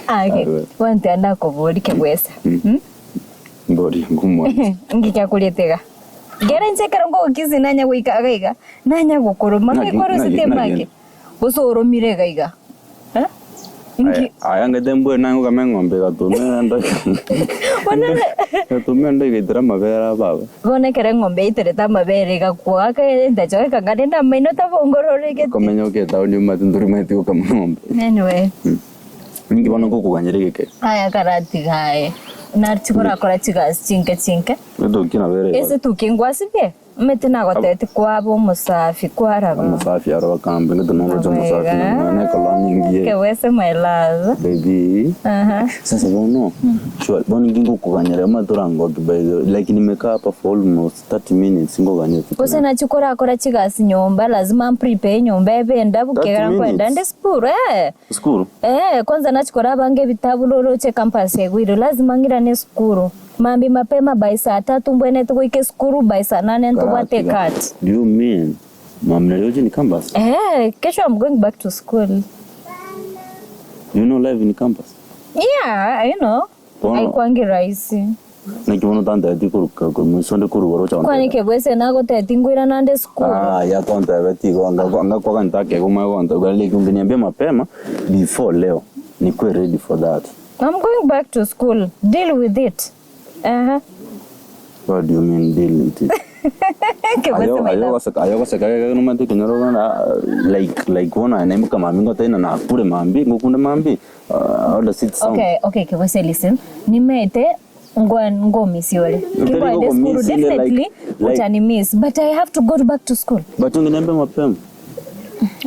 Ake, bono tiga ndakoborie kebwesa. Mm? Mborie ngomwancha. Nki kiakoriete iga? Ekero inche ekero nkogokisia nanya goika iga iga, nanya gokoroma, Naki- ng'ai kwarosete naki- emaki? naki- Gose oromire iga iga? Eh? Nki? Aya angete mbwene naye ngokama eng'ombe egatuma endo Bono egatuma endo egaitera amabere a baba. Bono ekero eng'ombe yaiterete amabere egakwa entacho ekanga rende amaino tabongororegete. Okomenya oke etaoni omanyete ntorimanyeti gokama eng'ombe. Anyway. Ninki bono ngokoganyera egeke? Aya karatiga aye. Nari korakora chigasi chinke chinke. Etuki nabo ere Ase etuki ngwasibie? Omanyete nagotebeti kwaba omosafi kwaraba. Omosafi aro bakambe ng'ete noroche omosafi na na ekolonyi engiya. Kewese my love. Baby. Aha. Sasa bono sure bono inki ngokoganyera omanyete orangoki by the way like nimekaa hapa for almost 30 minutes ngoganyete. Gose nachi korakora chigasi nyomba lazima mprepare enyomba ebe endabu 30 kegera nkoenda minutes? nde sukuru eh. Sukuru? Eh kwanza nachi korabanga ebitabu roroche campus egwire lazima ng'irane esukuru. Mambia mapema by saa tatu mbwenerete goika esukuru by saa nane ntobwate Karatiga. ecut. Do you mean mambia nario oche in campus? Eh, kesho I'm going back to school. Do you know life in campus? Yeah, I know. Bono- Haikuangi rahisi. Naki bono tantebeti koruka moisonde korwa igoro ocha Kwani gontebia. kebwese nagotebeti nkoirana nde esukuru. Ah, ya tontebeti igo anga anga kwaganta akegwa omanye gontebia like ungeniambia mapema before leo nikuwe ready for that. I'm going back to school. Deal with it. Uh-huh. What do you mean deal with it? Kebwese my love. Ayo goseka geke nomanyete ekenyoro bono like like bono aye naimoka mambia ngotebi ng'a nakure mambia ngokunde mambia how does it sound? Okay, okay, Kebwese listen. Nimete ngo ngomisi ore. Teri Kingwaende gokomisi school inde like- definitely like- utani miss but I have to go back to school. But ungeniambia mapema.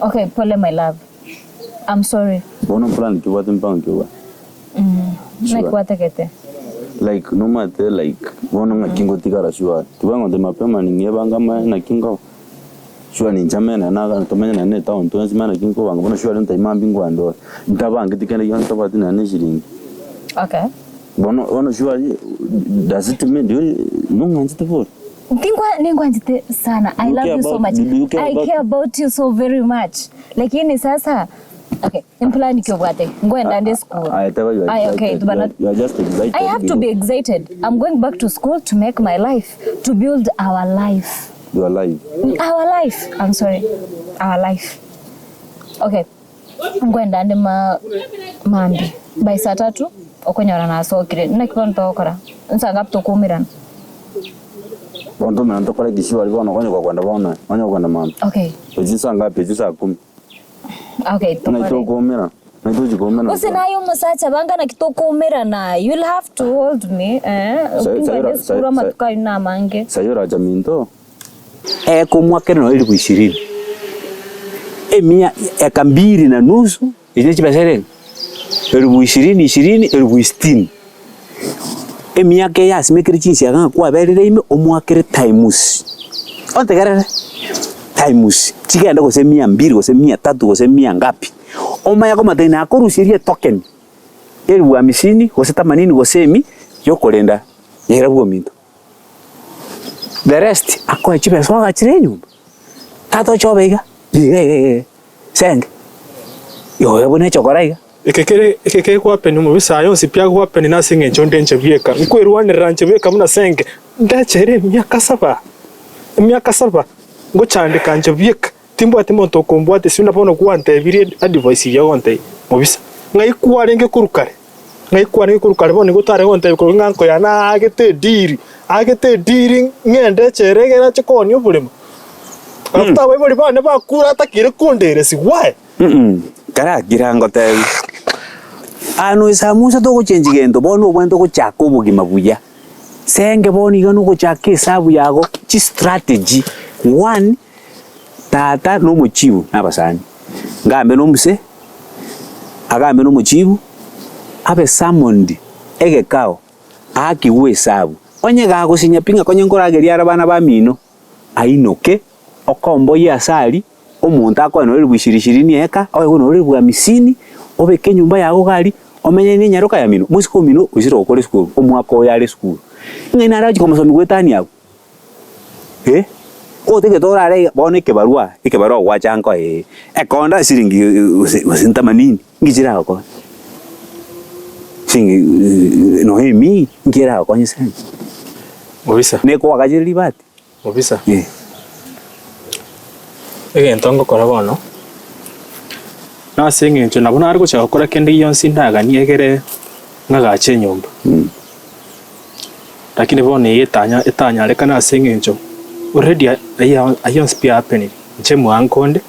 Okay, pole my love. I'm sorry. Bono plan ki obwate mpango ki obwate? Sure. Naki gwatagete? Like nomanyete like bono ng'aki ngotigara sure tibang'onte mapema ning'ebanga amaene naki nkoba sure ninche amene naga tomenye naende na etown twensi mani naki nkobanga bono sure ntaima mambia nkogenda ore ntabangeti kende gionsi ntabwati nonye na eshiringi. Okay. Bono bono sure does it mean do you nong'anchete bori? Ntingwa ningwanchete sana. I Do you love care you so about- much. do you care I about- care about you so very much. Lakini sasa okay, emplan ki obwate. Ngwenda nde school. I tell you, you are Aye, okay, excited. tubana You are, you are just excited. I have to be excited. I'm going back to school to make my life, to build our life. Your life. Our life. I'm sorry. Our life. Okay. Nkwenda ande ma mambi by saa tatu okonyora nasokire naki bono togokora nsa ngapi tokuumerana Bono tomenya ntokore ekesiwari bono okonye kogenda bono onye kogenda mambia. Okay. Echi nsa ngapi echi saa kumi. Okay, Naki tokore. tokoumera naki tochi koumerana. Gose naye omosacha banga naki tokoumerana you'll have to hold me eh Sai- okingwende sai- esukuru sai- amatuko ayio namange. Sai oracha minto. Ekomwakera nonya elifu ishirini, emia eka mbili na nusu, echio ne chibesa erenge? Elifu ishirini ishirini, elifu sitini. Emiaka eye asimekire chinsiaga ng'a kwaberire ime omwakere times, ontegerere, times chigende gose mia mbili gose mia tatu gose mia ngapi, omanye komatebia nakorusirie etoken elifu hamsini gose themanini gose emi yokorenda yaira ominto. The rest akoe chibesa oagachire enyomba, tata oche obe iga, iga iga iga iga, senge, oyo buna echokora iga. Eke kere eke kegohappen omobisa aye onsi pi agohappen nase eng'encho onde inche bweka, nkwerwanerera inche bweka buna senge, ndachere emiaka saba, emiaka saba, ngochandeka inche bweka, timbwati monto okombwatesia buna bono gwantebirie advice eyio ogontebia mobisa. Ng'ai kwarenge korwa kare? Ng'ai kwarenge korwa kare bono nigo otare gontebia korwa ng'a nko yane aagete ediri, aagete ediri ng'ende echere egere ache koonia oboremo. After abaibori bane bakure atakire konderesi why? Karakira ngotebie, Aa noisa Musa togochenchi gento, bono obwenerete gochaka obogima buya. Senge bono iga nogochaka esabu yago, chistrategy, one, tata na omochibu na abasani, ngambe na omuse, agambe na omochibu, abe summoned egekao, aakigwe esabu. Onye gagosinya pi ng'a konye nkorageria are abana bamino, ainoke, okomboyie ase aria, omonto akoe nore elifu ishirini ishirini eka, oegwe nore elifu hamisini, obeke enyomba yago iga aria, omenye na enyaroka yamino, mosike omino oisire gokora esukuru, omwaka oyo are esukuru. Ng'ai nare agochia komosomia goetania abwo? Eh, otagete orare iga, bono ekebarua, ekebarua gwacha nkoe ee, ekonda siringi gose gose ntamanini, nki chiragokonye? Sing nonya emi nki eragokonye sana? Mobisa. Nekoagachere ribati? Mobisa. Eh. Egento ngokora bono, nase eng'encho nabo nare gochaka gokora kende gionsi ndaganie egere ng'agache enyomba. Lakini bono eye etanya etanyarekana ase eng'encho already ayio ayio onsi pi happenire, inche mwango onde,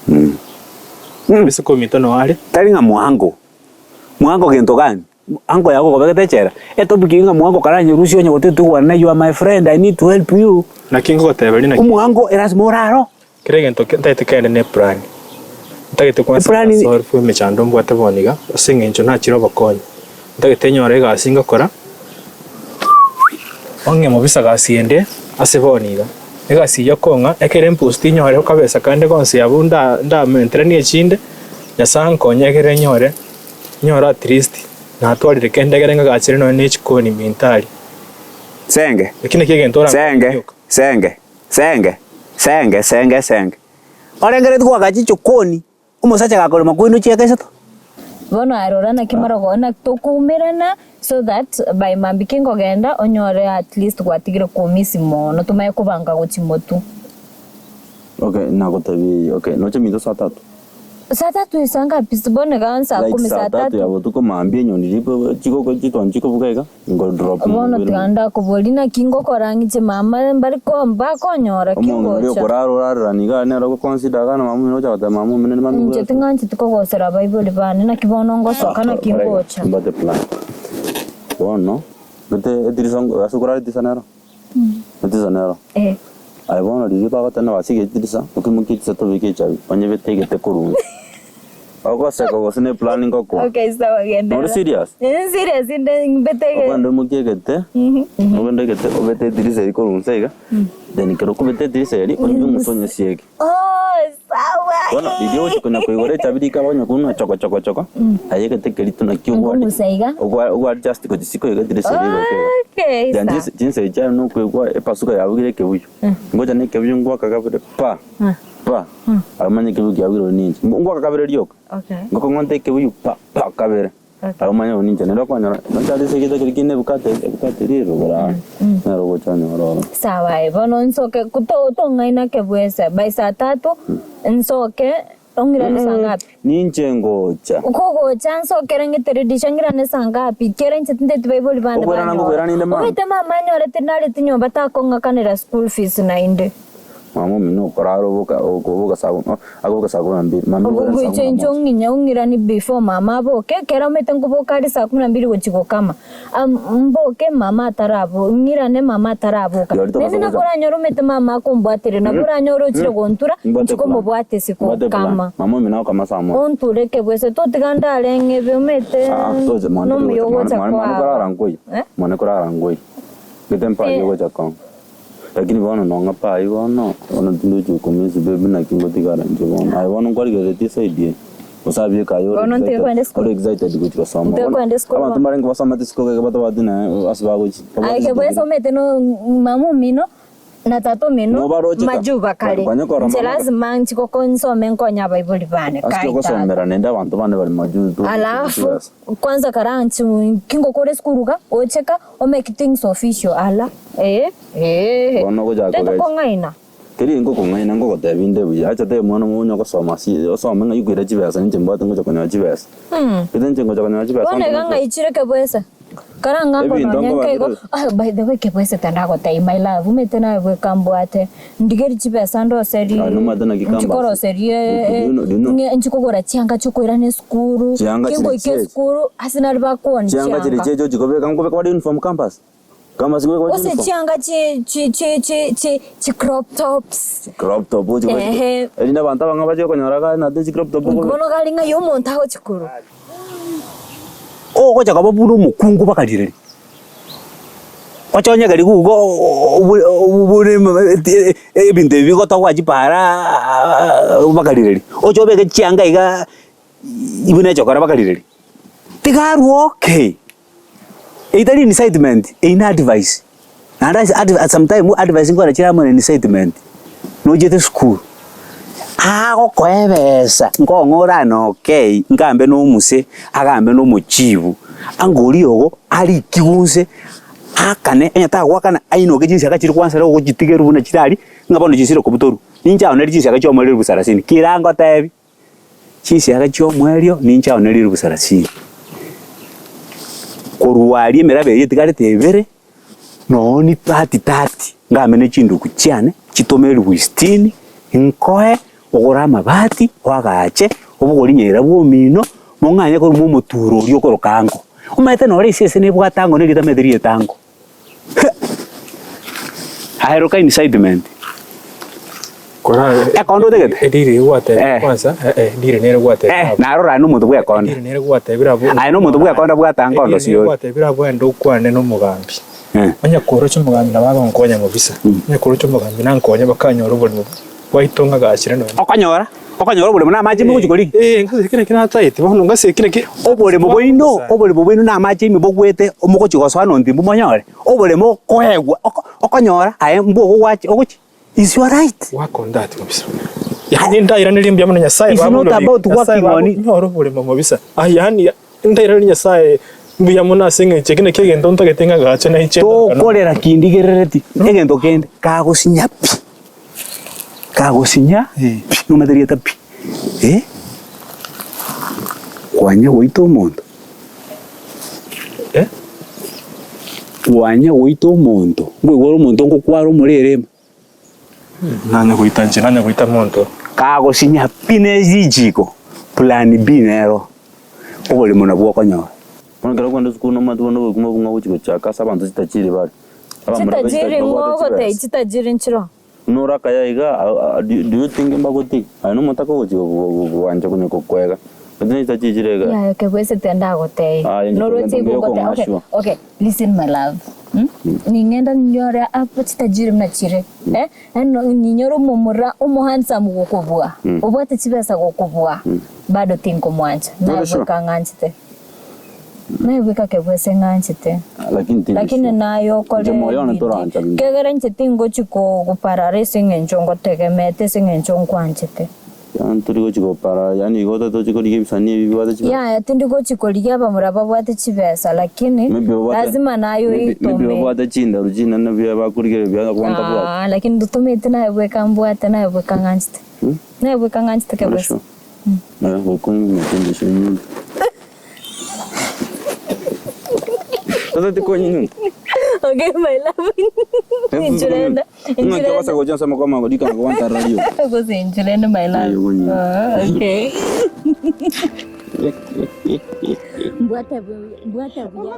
ase ominto noo are. Tari ng'a mwango, mwango gento gani? Ango yago okobegete echela, etopic eye ng'a mwango karanyerusie onye gotete na you are my friend I need to help you. Naki ngogoteberia naki. Omwango erasima ore aro. Kera egento ntagete kende ne plan. Ntagete kwansa Eplan na solve emechando mbwate bono iga ase eng'encho nachire obokonyi. Ntagete nyore egasi ngokora, ong'e mobisa gasi ende ase bono iga. Egasi eyio okong'a ekere emposti nyore kabesa kande gonsi abwo nda ndamenteranie echinde, Nyasae ankonye egere nyore. Nyore at least natwarire kende ekere ngagachere nonya ne chikoni mintari. Senge, Eki nakio egento senge, orakore gioka. senge, senge, senge, senge, senge. Orengeretie koagacha echokoni, omosacha gakorema kwino chieka isato. Bono arora naki marogo naki tokoumerana so that by mambia kingogenda onyore at least gwatigire komisi mono tomanye kobanga gochia motwe. Okay, nagotebirie, okay, noche minto saa tatu. Saa tatu saa ngapi? Bono iga saa Like kumi saa saa tatu tatu. ya botuko mambia enyoni riria chigoko chitwani chikobuga iga, ngo drop Bono tiga ndakoboria naki ngokora ng'iche mama mbari ko mbakonyora ki Omonto oria ngocha. okorara orarerani iga nere ogoconsider iga na mama omino ocha goteba mama omino ni mambia Inche ting'ancheti kogosera abaibori bane naki bono ngosoka naki ngocha. Mbate plan. Bono, gete etirisa ase okorara etirisa nero? Etirisa nero? Eh. Aye bono riria bagoteba basiige etirisa, okimokia etirisa tobeke echabi, onyebete egete korwa inse. Ogoseka gose ne plan ngokoa. Okay sawa genderera. Ore serious? Eh, serious inde mbete egete. Ogende oimokie egete, ogende egete obete etirisa eria korwa inse iga, then ekero okobeta etirisa eria, onywe omosonye onyesiege. Oh, sawa. Bono riria ogochia konya koigora echabi rikaba onya koigwa ng'a choko choko choko, aye egete keria tu nakio ogwa Ngomusa iga. ogwa ogwa adjust gochia isiko iga edirisa eria igoka iga. Okay, Then sawa. chinsa chinsa echi chiaye nokoigwa epasuka yabugire ekebuyu, ngocha na ekebuyu ngoaka kabere pa pa, aye omanye ekebuyu kiabugire oyo ninche. Ngoaka kabere rioka, Okay. ngokong'onta ekebuyu pa pa kabere. Okay. Aye omanye oyo ninche. Naende okonyora nonye ase egete keria kende ebukate ebukate eria erogoro aa, nero ogocha onyore ororo. Sawa aye bono nsoke to tong'aina kebwesa by saa tatu nsoke ong'irane saa ngapi? Ninche ngocha. Kogocha nsokere ng'ete ridisha ng'irane saa ngapi? Kera inche tinteti baibori bande Okoirana banyore. ngokoirana inde mambia. Omanyete mama anyorete nareti nyomba takong'akanera school fees naende. Mama omino okorara oboka okoboka saa kumi akoboka saa kumi na mbili mambia okoirana saa Ogocha kumi na inche moja. ong'inya ong'irani before mama aboke, ekero omanyete nkoboka are saa kumi na mbili gochia gokama, am mboke mama atarabo ng'irane mama ataraboka. Rirorio tobasa Naende nabo gocha. oranyore omanyete mama akombwateria, nabo oranyore ochire gontura, Mbwate inche plan. komobwatesia Mbwate plan. gokama. Mama omino agokama saa moja. Onture kebwese totiga ndare ng'ebe omanyete Ah, toche mwane nomuya togocha ogocha mwane mwane kwaba. korara nkoiyo. Eh? Mwane korara nkoiyo. Gete mpaye Eh. ogocha kong'a. Lakini bono nong'a pai bono, bono tindochi gokumisi baby naki ngotigara inche bono. Aye bono nkwarigereretie eside eye, gose abieka aye ore Bono ntige excited, kogenda esukuru. ore excited gochia gosoma. Ntige Bono kogenda esukuru abanto bono. mbarenge basomete isiko iga batabwati naye ase bagochia. Aye Babwate kebwesa chidegiri. omanyete no mama omino na tata omino Nobaroche ka. majuba kare. Kwanya korora Inche mama. lazima nchi goko nsome nkonye abaibori bane Ase kai tata. ogosomera naende abanto bande bari majuu tu. Alafu kwanza karanchi kingokora esukuru iga ocheka O make things official ala eh eh Bono ogochaka Tete kogecha. kong'aina. Teri nkokong'aina nkogotebia inde buya, acha tebe omwana omonye ogosoma ase osome ng'a okoira chibesa ninche mbwate ngocha konyora chibesa. Gete inche ngocha konyora chibesa Bono iga ng'aichire kebwesa. Karang'ambo Ebinto nonye nkoba nkaigo bire. ah by the way kebwesa tandagotebia my love omanyete naye bweka mbwate ndigeri chibesa ndoseri Ah, nomanyete naki campus. nchikoroserie Do you know- do you know? ng'e nchikogora chianga chiokoirana esukuru Chianga chiri kingoika chiachi. esukuru ase nari bakooni Chianga chiri chianga. chiachi ochikobeka nkobeka bare uniform campus? Campus nkobeka bare Gose uniform? chianga chi chi chi chi chi chi crop tops. Crop top ochikobeka. Ehe. Erinde abanto abang'e bache konyora iga nate chi crop top okobeka. Bono gari ng'ai omonto agochikorwa. Ogocha koba buna omokungu bakarireria, ochonye karibu igo buna ebinto ebi bigotogwa chipara bakarireria, oche obeke chianga igaa buna echokora bakarireria, tiga arwe okay, eyio tari incitement, eyio ne advice, naende ase adv sometime advice nkore chire amo na incitement, nochiete esukuru, agokoa ebesa nkong'a orane okay, ngambe na omuse, agambe na omochibu. Anga oria ogo arikigwe inse, aakane, onye tagoakana ainoke chinsiaga chiria kwansa ogochitigerwa buna chire aria, ng'a bono chisire kobutorwa. Ninche aonerie chinsiaga chia omoerio elfu sarasini, kera ngotebi, chinsiaga chia omoerio ninche aonerie elfu sarasini. Korwa aria emeraba eyio etigarete ebere, nonye ni thirty thirty, ngame ne chinduku chiane, chitome elfu sitini, nkoe, ogore amabati, oagache, obogori nyera bw'omino, mong'anye korwa omoturo oria okoroka ango. Omanyete nore esese nebwate ango na erieta omanyete rieta ango. Aye roka incitement. Ekonda otagete? Ediri gwatebire Eh. kwanza, eh, eh, ediri nere gwatebire Eh, abwo. narora aye nomonto bw'ekonda. Ediri nere gwatebire abwo. Aye nomonto bw'ekonda bwata nkondo Ediri nere siori. gwatebire abwo ende okwane nomogambi. Eh. Onye koroche omogambi nabo agonkonya mobisa. Onye koroche omogambi nankonye bakanyora oborimo bwaito ng'agachire nonya. Okonyora, okonyora oboremo na amache ime ogochia korigia. Eh, ngase ekero eke nataete bono, ngase ekero eke. Oboremo bwaino, oboremo bwaino na amache ime bogwete mogochia gosoa nonti mbomonyore, oboremo okoegwa oko okonyora aye mbwogo gwachi ogochi is your right. Work on that mobisa. Yaani ndairanerie mbuya mono Nyasaye It's baba not onorire. about Nyasaye working baba on it. nyore oboremo mobisa. Ah yaani ndairanerie Nyasaye mbuya mono ase eng'encho eke nakio egento ntagete ng'agache nainche ndakana. Tokorera kindigerereti egento kende kagosinya pi, kagosinya pi, nomanyete rieta pi eh, kwanya goita omonto Eh? kwanya goita omonto, nkoigwa ore omonto ngokwara omorero ime. Nanya goita inche, nanya goita monto. Kagosinya pi ne richiko, plan B nero, oboremo nabwo okonyora. Bono ekero kwenda esukuru nomanyete bono obokima obong'u ogochia gochaka ase abanto chitajiri bare. Abamura be Chitajiri chitajiri ng'o babwate ogotebia chibesa. chitajiri nchiroo? Buna ore akaya iga, do you think mbagotiga? Aye nomotaka ogochia goancha konya kokwega. Gose ne chitajiri chire iga. Yaya kebwesete ndagotebia. Aye inche Norwete togenda igo mbuya ogoteba okay, okong'ashwa. okay, listen my love mm? Ning'enda nyore abo chitajiri buna chire eh? Yaani ninyore omomura omohandsome gokobua, obwate chibesa gokobua, bado tinkomwancha. Naye Ore sure? bweka ng'anchete. Naye bweka kebwese ng'anchete. Lakini tindi Lakini sure. naye okore Inche moyo one ebidii. torancha binde. Kegera inche tingochi kogoparara ase eng'encho ngotegemete, ase eng'encho nkwanchete. Yaani tori gochi gopara, yaani igo otagete oche korigia ebisani ebi bibwate chibesa. Yaya tindi gochi korigia abamura babwate chibesa lakini Maybe babwate lazima naye maybe maybe oitome. babwate chindaru chinene buya bakorigereria buya abanto ntabwate. Aa lakini ntotometi naye bweka mbwate naye bweka ng'anchete. Naye bweka ng'anchete Ore kabisa. sure? Eh, gokonywa ng'aki inche nyuma. Sasa tikonywa. Okay, my love. Inchurenda. Ng'aki ogose gocha ase amako amago rika nabo gwantarera rioka. Gose inchurenda my love. Aye, okonywa. Ah, okay. Mbwata mbwata buya.